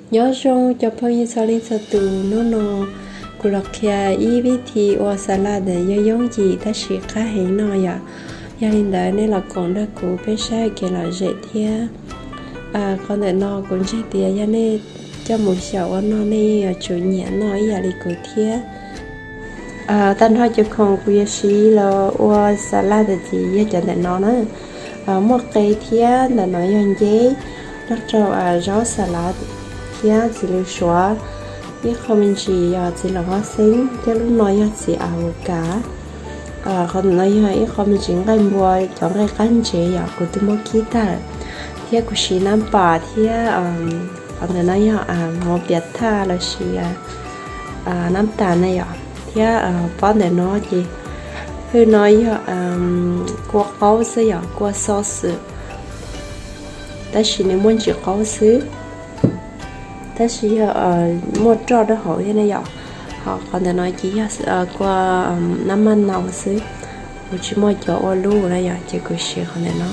Nyob zoo cov phooj ywg txhua leej txhua tus, hnub no kuv los qhia ib vib thi ua xas las yog yooj yim tab sis qab heev no yom. Yog li ntawd nej los koom nrog kuv peb saib kev lom zem thiab. Qhov ntawm no kuv ntseeg tias yog nej coj mus xyaum ua noj nej yeej yuav tsum nyiam noj ib yam li kuv thiab. Tag nrho cov khoom kuv yuav siv los ua xas las ces yog cov ntawm no na. Muaj qe thiab ntawm no yog nceb, nrog rau zaub xas las thiab txiv lws suav, ib qho me ntsis yog txiv laum hab xeeb thiab lub no yog txiv avocado. Qhov ntawm no yog ib qho me ntsis nqaij npua, cov nqaij qab ntsev yom, kuv twb muab kib tag lawm. Thiab kuv siv nab pas thiab qhov ntawm no yog mov piam thaj los sis nab tas na yom. Thiab pob ntawm no ces hwj no yog kua qaub xwb yom, kua xo xwm, tab sis nws muaj ntsis qaub xwb, tab sis yog muaj roj rau hauv thiab na yom. Ho qhov ntawm no ces yog kua nab maj nau xwb, kuv tsis muaj cov ua lub na yom, ces kuv siv qhov ntawm no.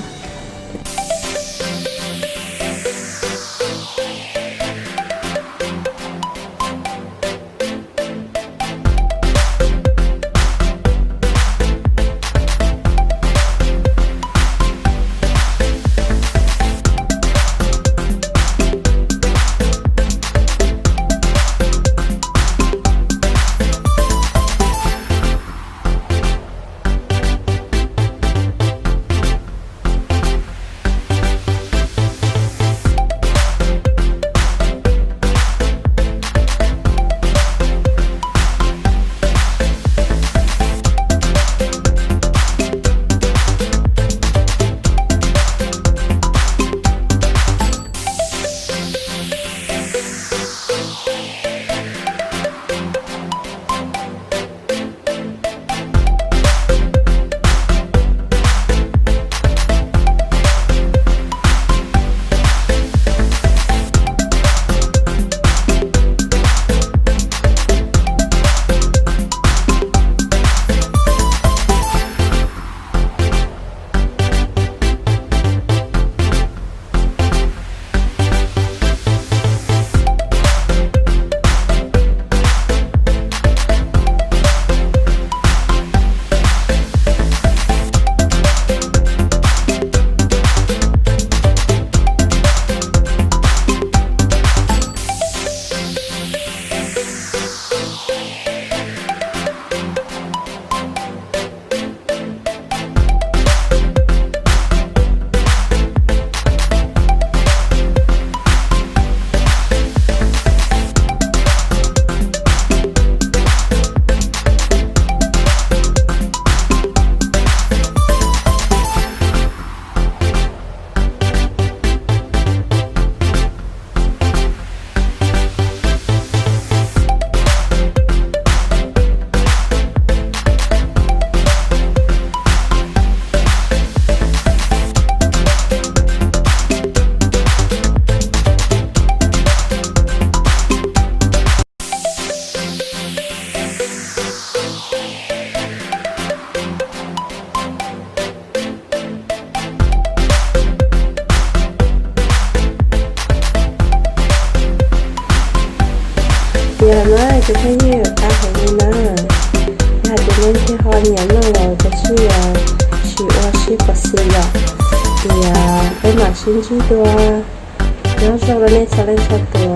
Tiag na, cov phooj ywg, qab heev li na. Yog hais tias nej ho nyiam noj los kav tsij sim ua sib pov xwm yom. Ces peb mam sib ntsib dua. Nyob zoo rau nej txhua leej txhua tus.